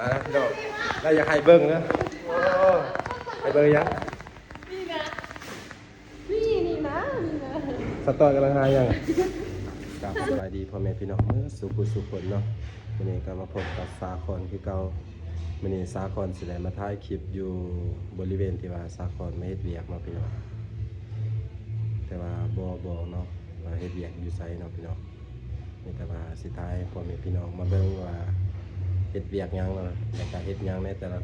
ມາແລ້ວພີ່ນ້ອງ ແລ້ວຢາກໃຫ້ເບິ່ງເດີ. ໂອ້ ໃຫ້ເບິ່ງຫຍັງ? ນີ້ນະ ນີ້ ນີ້ນະ ນີ້ນະ ສະຕອຍກຳລັງຫາຫຍັງ? ກາບສະບາຍດີພໍ່ແມ່ພີ່ນ້ອງເໝິດສູ່ຜູ້ສູ່ຄົນເນາະ. ມື້ນີ້ກໍມາພົບກັບສາຄອນຄືເກົ່າ. ມື້ນີ້ສາຄອນຊິໄດ້ມາຖ່າຍຄລິບຢູ່ບໍລິເວນທີ່ວ່າສາຄອນມາເຮັດວຽກເນາະພີ່ນ້ອງ. ແຕ່ວ່າບໍ່ບອກເນາະວ່າເຮັດວຽກຢູ່ໃສເນາະພີ່ນ້ອງ. ມີແຕ່ວ່າຊິຖ່າຍໃຫ້ພໍ່ແມ່ພີ່ນ້ອງມາເບິ່ງວ່າເຮັດວຽກຫຍັງເນາະ ແລ້ວກະເຮັດຫຍັງໃນແຕ່ລະ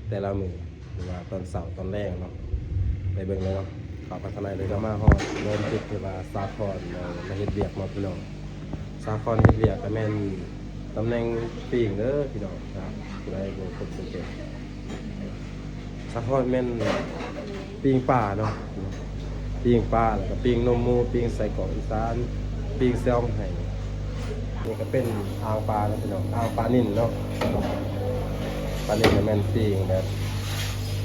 ແຕ່ລະມື້ ຫຼືວ່າຕອນເຊົ້າຕອນແລງເນາະ. ໄປເບິ່ງເລີຍເນາະ ເຂົ້າໄປທາງໃນເລີຍ. ກໍມາຮອດເລີ່ມຈຸດທີ່ວ່າສາຄອນມາເຮັດວຽກເນາະພີ່ນ້ອງ. ສາຄອນເຮັດວຽກກໍແມ່ນຕຳແໜ່ງປີ້ງເດີພີ່ນ້ອງ ຖ້າຜູ້ໃດບໍ່ຄົນສັງເກດ. ສາຄອນແມ່ນປີ້ງປາເນາະ ປີ້ງປາ ແລ້ວກໍປີ້ງໜົມໝູ ປີ້ງໄສ້ກອກອີສານ ປີ້ງແຊວໄຫ້. ນີ້ກໍເປັນອ່າງປາເນາະພີ່ນ້ອງ ອ່າງປານິນເນາະ. ປານິນກໍແມ່ນປີ້ງແບບ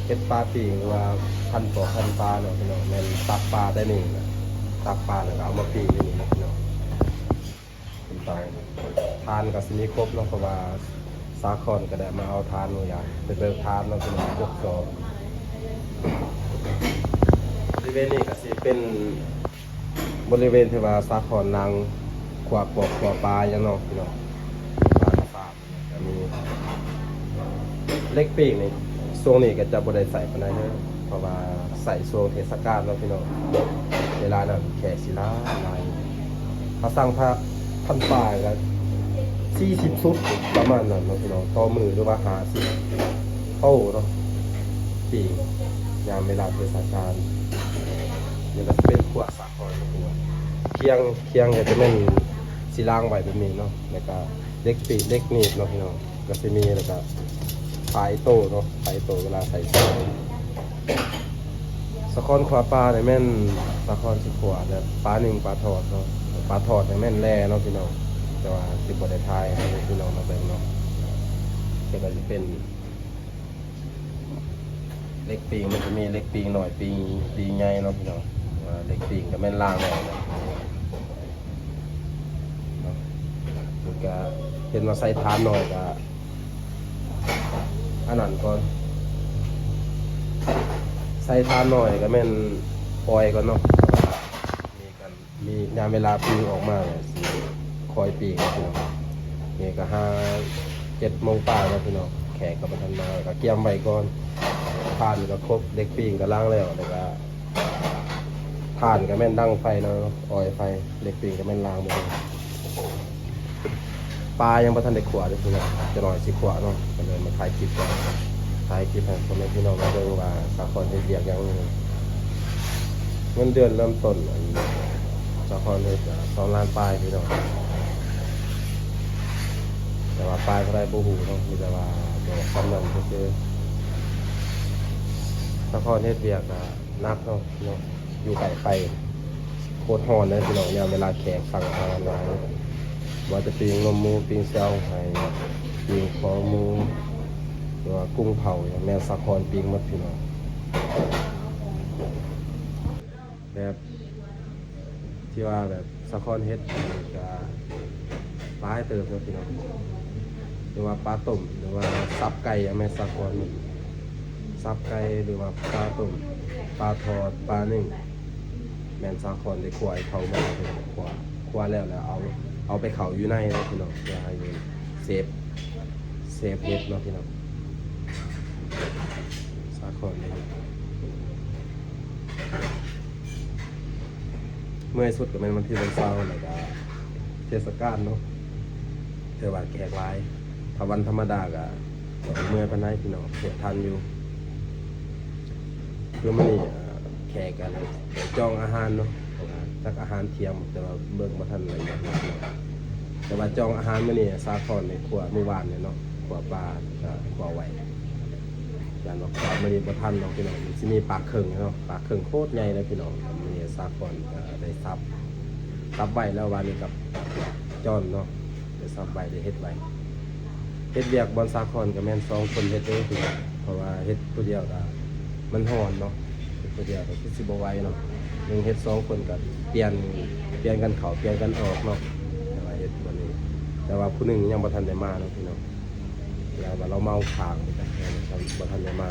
ເຮັດປາປີ້ງ ຫຼືວ່າພັນປອກພັນປາເນາະພີ່ນ້ອງ. ແມ່ນຕັກປາແຕ່ນີ້ນະ ຕັກປາແລ້ວກໍເອົາມາປີ້ງຢູ່ນີ້ເນາະພີ່ນ້ອງ. ເປັນເຕົາຖ່ານກໍຊິມີຄົບເນາະ ເພາະວ່າສາຄອນກໍໄດ້ມາເອົາຖ່ານເນາະ. ຢາກໄປເບີກຖ່ານເນາະ ເປັນຄົບສອບ. ບໍລິເວນນີ້ກໍຊິເປັນບໍລິເວນທີ່ວ່າສາຄອນນັ່ງຂົ້ວກອບ ຂົ້ວປາຫຍັງເນາະພີ່ນ້ອງ. ປາກະສາບ ກໍມີເຫຼັກປີ້ງນີ້ ຊ່ວງນີ້ກໍຈະບໍ່ໄດ້ໃຊ້ປານໃດເດີ ເພາະວ່າໃຊ້ຊ່ວງເທດສະການເນາະພີ່ນ້ອງ. ເວລານັ້ນແຂກຊິຫຼາຍຫຼາຍ ເຂົາສັ່ງພັນປາຍກໍສີ່ສິບຊຸດປະມານນັ້ນເນາະພີ່ນ້ອງ ຕໍ່ມື້ ຫຼືວ່າຫ້າສິບໂຕເນາະ ປີ້ງຍາມເວລາເທດສະການ. ນີ້ກໍຊິເປັນຄົວສາຄອນເນາະພີ່ນ້ອງ. ຄຽງ ຄຽງກໍຈະແມ່ນຊິລາງໄວ້ແບບນີ້ເນາະ ແລ້ວກໍ ເຫຼັກປີກ ເຫຼັກໜີບເນາະພີ່ນ້ອງ ກໍຊິມີ ແລ້ວກໍຝາຍໂຕ້ເນາະ ຝາຍໂຕ້ເວລາໃສ່ສາຍ. ສາຄອນຂົ້ວປານີ້ແມ່ນສາຄອນຊິຂົ້ວແບບປາໜຶ້ງປາທອດເນາະ ປາທອດນີ້ແມ່ນແລ່ເນາະພີ່ນ້ອງ ແຕ່ວ່າຊິບໍ່ໄດ້ຖ່າຍໃຫ້ພີ່ນ້ອງມາເບິ່ງເນາະ. ແລ້ວກໍຊິເປັນ ເຫຼັກປີ້ງ ມັນຈະມີເຫຼັກປີ້ງນ້ອຍ ປີ້ງ ປີ້ງໃຫຍ່ເນາະພີ່ນ້ອງ. ວ່າເຫຼັກປີ້ງກໍແມ່ນລ່າງແລ້ວເນາະ ແລ້ວກະເຫັນວ່າໃສ່ຖ່ານໜ້ອຍກະອັນນັ້ນກ່ອນ ໃສ່ຖ່ານໜ້ອຍກະແມ່ນປ່ອຍກ່ອນເນາະ. ມີກັນ ມີຍາມເວລາປີ້ງອອກມາແລ້ວຊິຄ່ອຍປີ້ງເນາະພີ່ນ້ອງ. ນີ້ກໍຫ້າເຈັດໂມງປາຍແລ້ວພີ່ນ້ອງ ແຂກກໍບໍ່ທັນມາ ກໍກຽມໄວ້ກ່ອນ. ຖ່ານກໍຄົບ ເຫຼັກປີ້ງກໍລ້າງແລ້ວ ແລ້ວກໍຖ່ານກໍແມ່ນດັງໄຟແລ້ວ ອອຍໄຟ ເຫຼັກປີ້ງກໍແມ່ນລ້າງໝົດ. ປາຍັງບໍ່ທັນໄດ້ຂົ້ວເດີພີ່ນ້ອງ ຈັກໜ້ອຍຊິຂົ້ວເນາະ ກໍເລີຍມາຖ່າຍຄລິບກ່ອນ ຖ່າຍຄລິບໃຫ້ພໍ່ແມ່ພີ່ນ້ອງໄດ້ເບິ່ງວ່າສາຄອນເຮັດວຽກຫຍັງ. ເງິນເດືອນເລີ່ມຕົ້ນ ອັນ ສາຄອນເຮັດກໍສອງລ້ານປາຍພີ່ນ້ອງ ແຕ່ວ່າປາຍເທົ່າໃດບໍ່ຮູ້ເນາະ ມີແຕ່ວ່າບອກສ່ຳນັ້ນຊື່ໆ. ສາຄອນເຮັດວຽກກໍໜັກເນາະ ເນາະ ຢູ່ໃກ້ໄຟ ໂຄດຮ້ອນເດ້ພີ່ນ້ອງ ຍາມເວລາແຂກສັ່ງອາຫານຫຼາຍ ບໍ່ວ່າຈະປີ້ງນົມໝູ ປີ້ງແຊວໄຫ້ ປີ້ງຄໍໝູ ຫຼືວ່າກຸ້ງເຜົາຫຍັງ ແມ່ນສາຄອນປີ້ງໝົດພີ່ນ້ອງ. ແບບທີ່ວ່າແບບສາຄອນເຮັດກະຫຼາຍເຕີບເນາະພີ່ນ້ອງ ຫຼືວ່າປາຕົ້ມ ຫຼືວ່າສັບໄກ່ ແມ່ນສາຄອນ ສັບໄກ່ ຫຼືວ່າປາຕົ້ມ ປາທອດ ປາໜຶ້ງ ແມ່ນສາຄອນໄດ້ຂົ້ວໃຫ້ເຂົ້າໝົດແລ້ວພີ່ນ້ອງ. ຂົ້ວ ຂົ້ວແລ້ວ ແລ້ວເອົາ ເອົາໄປເຂົ້າຢູ່ໃນເນາະພີ່ນ້ອງ ເພື່ອໃຫ້ເຊຟ ເຊຟເຮັດເນາະພີ່ນ້ອງ. ສາຄອນເຮັດ ເມື່ອຍສຸດກໍແມ່ນວັນທີວັນເສົາ ແລ້ວກໍເທດສະການເນາະ ແຕ່ວ່າແຂກຫຼາຍ. ຖ້າວັນທຳມະດາກໍບໍ່ເມື່ອຍປານໃດພີ່ນ້ອງ ເຮັດທັນຢູ່. ຄືມື້ນີ້ ແຂກກໍໄດ້ຈອງອາຫານເນາະ ເພາະວ່າຈັກອາຫານທ່ຽງ ແຕ່ວ່າເບິ່ງບໍ່ທັນລະອຽດເນາະ. ແຕ່ວ່າຈອງອາຫານມື້ນີ້ ສາຄອນໄດ້ຂົ້ວມື້ວານນີ້ເນາະ ຂົ້ວປາ ກໍຂົ້ວໄວ້ ຢ້ານວ່າຂົ້ວມື້ນີ້ບໍ່ທັນເນາະພີ່ນ້ອງ. ມັນຊິມີປາເຄິ່ງເນາະ ປາເຄິ່ງໂຄດໃຫຍ່ເລີຍພີ່ນ້ອງ. ມື້ນີ້ສາຄອນກໍໄດ້ສັບ ສັບໄວ້ແລ້ວ ວານນີ້ກັບຈ້ອນເນາະ ໄດ້ສັບໄວ້ ໄດ້ເຮັດໄວ້. ເຮັດວຽກບ່ອນສາຄອນກໍແມ່ນສອງຄົນເຮັດເດ້ ເພາະວ່າເຮັດຜູ້ດຽວກໍມັນຮ້ອນເນາະ ເຮັດຜູ້ດຽວກໍຄືຊິບໍ່ໄຫວເນາະ. ໜຶ່ງເຮັດສອງຄົນກໍປ່ຽນ ປ່ຽນກັນເຂົ້າປ່ຽນກັນອອກເນາະ ແຕ່ວ່າເຮັດບ່ອນນີ້ ແຕ່ວ່າຜູ້ໜຶ່ງຍັງບໍ່ທັນໄດ້ມາເນາະພີ່ນ້ອງ. ແລ້ວ ວ່າລາວເມົາຄ້າງ ບໍ່ທັນໄດ້ມາ.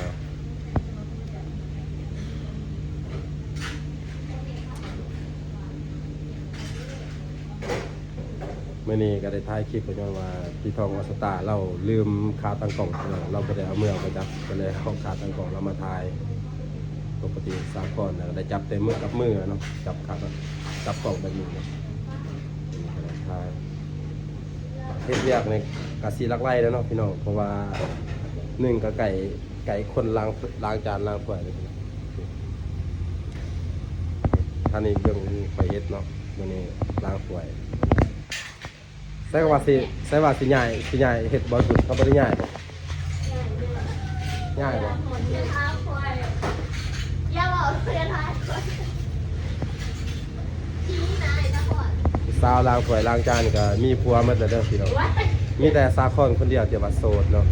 ມື້ນີ້ກໍໄດ້ຖ່າຍຄລິບ ກໍຍ້ອນວ່າພີ່ທອງອອສຕາລາວລືມຂາຕັ້ງກ້ອງ ລາວບໍ່ໄດ້ເອົາເມືອໄປຈັກ ກໍເລີຍເອົາຂາຕັ້ງກ້ອງລາວມາຖ່າຍ. ປົກກະຕິສາກອນນະ ໄດ້ຈັບແຕ່ມືກັບມືເນາະ ຈັບຂາ ຈັບກ້ອງແບບນີ້ເນາະ. ເຮັດວຽກນີ້ກະຊິຫຼັກໄຫຼແລ້ວເນາະພີ່ນ້ອງ ເພາະວ່າໜຶ່ງກະໃກ້ ໃກ້ຄົນລ້າງ ລ້າງຈານລ້າງຖ້ວຍເດ້ພີ່ນ້ອງ. ທ່ານນີ້ເບິ່ງຂ້ອຍເຮັດເນາະ ມື້ນີ້ລ້າງຖ້ວຍ. ໃສ່ວ່າຊິ ໃສ່ວ່າຊິຍ້າຍ ຊິຍ້າຍເຮັດບໍ່ ເຂົາບໍ່ໄດ້ຍ້າຍບໍ່? ຍ້າຍບໍ່? ຜູ້ສາວລ້າງຖ້ວຍລ້າງຈານກໍມີຜົວໝົດແລ້ວເດີພີ່ນ້ອງ. ມີແຕ່ສາຄອນຄົນດຽວທີ່ວ່າໂສດເນາະ.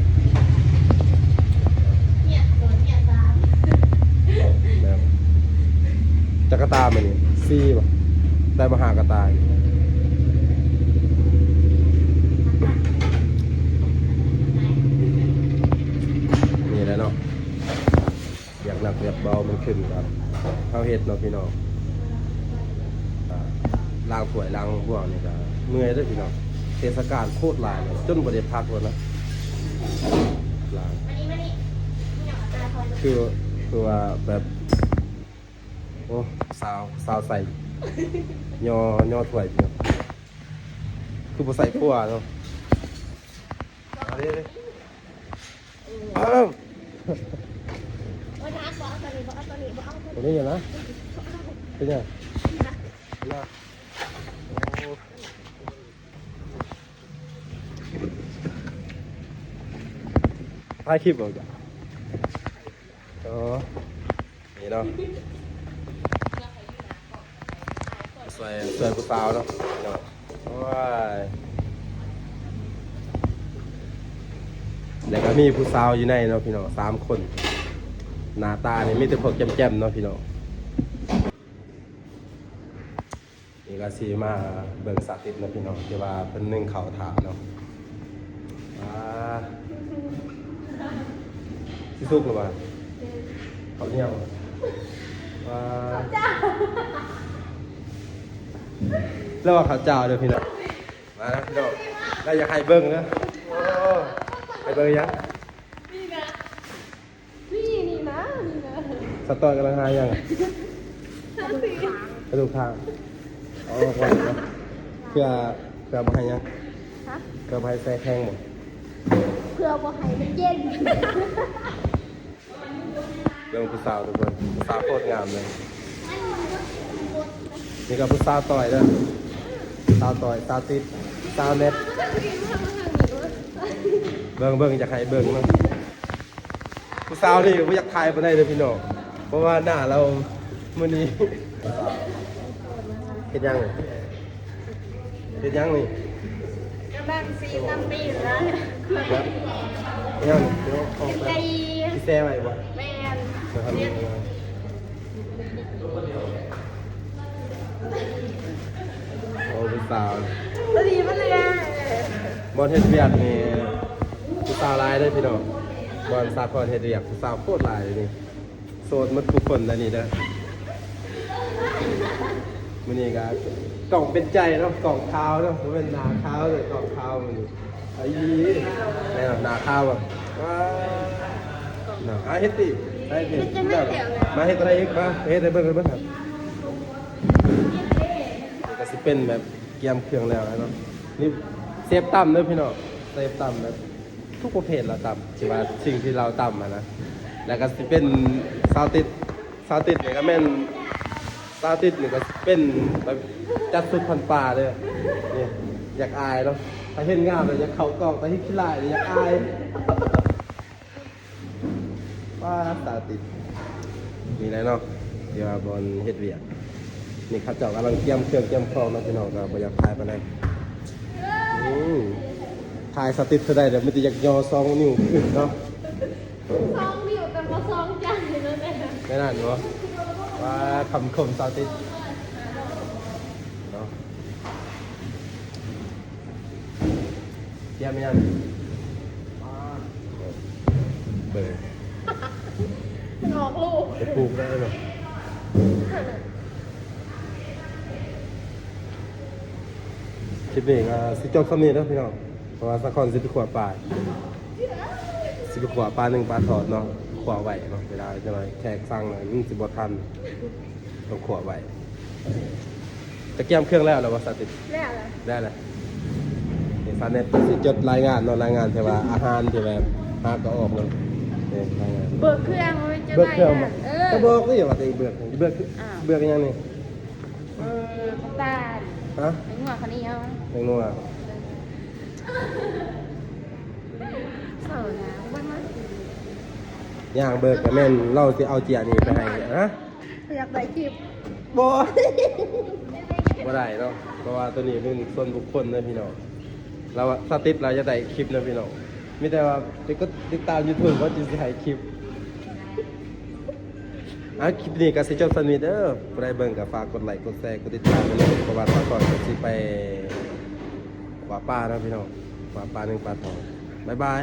ແມ່ນ. ຈັກກະຕ່າມື້ນີ້ ສີ່ບໍ່? ໄດ້ມາຫ້າກະຕ່າ. ນີ້ແຫຼະເນາະ ວຽກໜັກວຽກເບົາມັນຂຶ້ນກັບເຮົາເຮັດເນາະພີ່ນ້ອງ. ອ່າ ລ້າງຖ້ວຍລ້າງບ່ວງນີ້ກະເມື່ອຍເດີພີ່ນ້ອງ ເທດສະການໂຄດຫຼາຍເນາະ ຈົນບໍ່ໄດ້ພັກແລ້ວນະ ລ້າງ. ຄື ຄືວ່າແບບ ໂອ້ ສາວ ສາວໃສ່ຍໍ ຍໍຖ້ວຍພີ່ນ້ອງ ຄືບໍ່ໃສ່ຂົວເນາະ. ເອົາເດ້ ເອົາ ຕົວນີ້ນະ ເປັນຫຍັງນະ? ໂອ້ ຖ່າຍຄລິບບໍ່? ອໍ ນີ້ເນາະ ຊ່ວຍ ຊ່ວຍຜູ້ສາວເນາະພີ່ນ້ອງ. ໂອ້ຍ ແລ້ວກໍມີຜູ້ສາວຢູ່ໃນເນາະພີ່ນ້ອງ ສາມຄົນ. ໜ້າຕານີ້ມີແຕ່ພວກແຈ່ມໆເນາະພີ່ນ້ອງ. ນີ້ກໍຊິມາເບິ່ງສາທິດເນາະພີ່ນ້ອງ ທີ່ວ່າເພິ່ນໜຶ້ງເຂົ້າຖ້າເນາະ. ອ່າ ຊິສຸກແລ້ວບໍ່? ເຂົ້າໜຽວ. ອ່າ ເຈົ້າ ແລ້ວວ່າເຂົ້າເຈົ້າເດີພີ່ນ້ອງ. ມານະພີ່ນ້ອງ ແລ້ວຢາກໃຫ້ເບິ່ງເດີ. ໂອ້ ໃຫ້ເບິ່ງຫຍັງ? ນີ້ນະ ນີ້ ນີ້ນະ ນີ້ນະ. ສາວຕ້ອຍກຳລັງຫາຫຍັງ? ກະດູກຂ້າງ. ເອົາອອກກ່ອນເນາະ ເພື່ອ ເພື່ອບໍ່ໃຫ້ຫຍັງ? ຮະ? ເພື່ອບໍ່ໃຫ້ແຊແຂງບໍ່? ເພື່ອບໍ່ໃຫ້ມັນເຢັນ. ເບິ່ງຜູ້ສາວທຸກຄົນ ຜູ້ສາວໂຄດງາມເລີຍ. ນີ້ກໍຜູ້ສາວຕ້ອຍເດີ ສາວຕ້ອຍ ສາວຕິດ ສາວແນັດ. ເບິ່ງ ເບິ່ງ ຢາກໃຫ້ເບິ່ງເນາະ. ຜູ້ສາວນີ້ບໍ່ຢາກຖ່າຍປານໃດເດີພີ່ນ້ອງ ເພາະວ່າໜ້າລາວມື້ນີ້ ເຮັດຫຍັງ? ເຮັດຫຍັງນີ້? ກຳລັງຊິຕຳປີນນະ. ຫຍັງ? ເຮັດໄກ່. ຊິແຊ່ໄວ້ບໍ່? ແມ່ນ. ໂອ້ ຜູ້ສາວ ບໍ່ດີມາເລີຍ. ບ່ອນເຮັດວຽກນີ້ຜູ້ສາວຫຼາຍເດີພີ່ນ້ອງ ບ່ອນສາຄອນເຮັດວຽກ ຜູ້ສາວໂຄດຫຼາຍເດນີ້. ໂສດໝົດທຸກຄົນແລ້ວນີ້ເດີ. ມື້ນີ້ກໍກ້ອງເປັນໃຈເນາະ ກ້ອງຂາວເນາະ ບໍ່ແມ່ນໜ້າຂາວເດີ ກ້ອງຂາວມື້ນີ້. ໄອ້ ແມ່ນໜ້າຂາວບໍ່? ວ້າ ເນາະ ອ່າ ເຮັດຕິ ເຮັດຕິ ມາເຮັດອະໄລອີກ ມາເຮັດໃຫ້ເບິ່ງ ເບິ່ງ. ນີ້ກໍຊິເປັນແບບກຽມເຄື່ອງແລ້ວເນາະ. ນີ້ເຊຟຕຳເດີພີ່ນ້ອງ ເຊຟຕຳແບບ ທຸກປະເພດລາວຕຳ ທີ່ວ່າສິ່ງທີ່ລາວຕຳຫັ້ນນະ. ແລ້ວກໍຊິເປັນສາວຕິດ ສາວຕິດນີ້ກໍແມ່ນ ສາວຕິດນີ້ກໍຊິເປັນແບບຈັດຊຸດພັນປ່າເດີ. ນີ້ ຢາກອາຍເນາະ ຖ້າເຫັນງາມແລ້ວຢາກເຂົ້າກ້ອງ ຖ້າເຫັນຂີ້ລ້າຍນີ້ຢາກອາຍ. ປ້າ ສາວຕິດ ນີ້ແຫຼະເນາະ ທີ່ວ່າບ່ອນເຮັດວຽກ. ນີ້ເຂົາເຈົ້າກຳລັງກຽມເຄື່ອງກຽມຂອງເນາະ ພີ່ນ້ອງ ກໍບໍ່ຢາກຖ່າຍປານໃດ. ອືມ ຖ່າຍສາວຕິດເທື່ອໃດແລ້ວມີແຕ່ຢາກຍໍສອງນິ້ວຂຶ້ນເນາະ. ສອງນິ້ວແຕ່ບໍ່ສອງໃຈເນາະ ແມ່ນນັ້ນບໍ່? ວ່າຄຳຄົມສາວຕິດເນາະ. ກຽມຫຍັງ? ອ່າ ປູກໄດ້ເນາະ. ຄລິບນີ້ກໍຊິຈົບສ່ຳນີ້ເດີພີ່ນ້ອງ ເພາະວ່າສາຄອນຊິໄປຂົ້ວປາ ຊິໄປຂົ້ວປາໜຶ້ງປາທອດເນາະ ຂົ້ວໄວ້ເນາະ ເວລາຈັກໜ້ອຍແຂກສັ່ງແລ້ວມັນຊິບໍ່ທັນ ຕ້ອງຂົ້ວໄວ້. ຈະກຽມເຄື່ອງແລ້ວແລ້ວບໍ່ ສາວຕິດ? ແລ້ວແລ້ວ ແລ້ວແລ້ວ. ນີ້ສາວເນັດຊິຈົດລາຍງານເນາະ ລາຍງານທີ່ວ່າອາຫານທີ່ແບບຫາກໍອອກເນາະ ນີ້ລາຍງານ ເບີກເຄື່ອງ ບໍ່ແມ່ນຈົດ ເບີກເຄື່ອງ ລາຍງານ ເອີ ກໍບອກນີ້ວ່າຕົວເອງເບີກ ເບີກ ອ້າວ ເບີກຫຍັງນີ້? ເບີກນ້ຳຕານ ຮະ? ແປ້ງນົວ ເຂົ້າໜຽວ ແປ້ງນົວ ເອີ ເບິ່ງມາ ຍ່າງເບີກກໍແມ່ນລາວຊິເອົາເຈ້ຍນີ້ໄປໃຫ້ ຮະ? ຢາກໄດ້ຄລິບ ບໍ່ ບໍ່ໄດ້ເນາະ ເພາະວ່າຕົວນີ້ເປັນສ່ວນບຸກຄົນເດີພີ່ນ້ອງ. ລາວວ່າສາວຕິດລາວຢາກໄດ້ຄລິບເນາະພີ່ນ້ອງ ມີແຕ່ວ່າໄປກົດຕິດຕາມຢູທູບ ເຂົາຈຶ່ງຊິໃຫ້ຄລິບ. ອ່າ ຄລິບນີ້ກໍຊິຈົບສ່ຳນີ້ເດີ ຜູ້ໃດເບິ່ງກໍຝາກກົດໄລ ກົດແຊ ກົດຕິດຕາມໄວ້ເນາະ ເພາະວ່າສາຄອນກໍຊິໄປ ວ່າປ່າເນາະພີ່ນ້ອງ ວ່າປ່າໜຶ້ງປາທອດ. ບາຍບາຍ.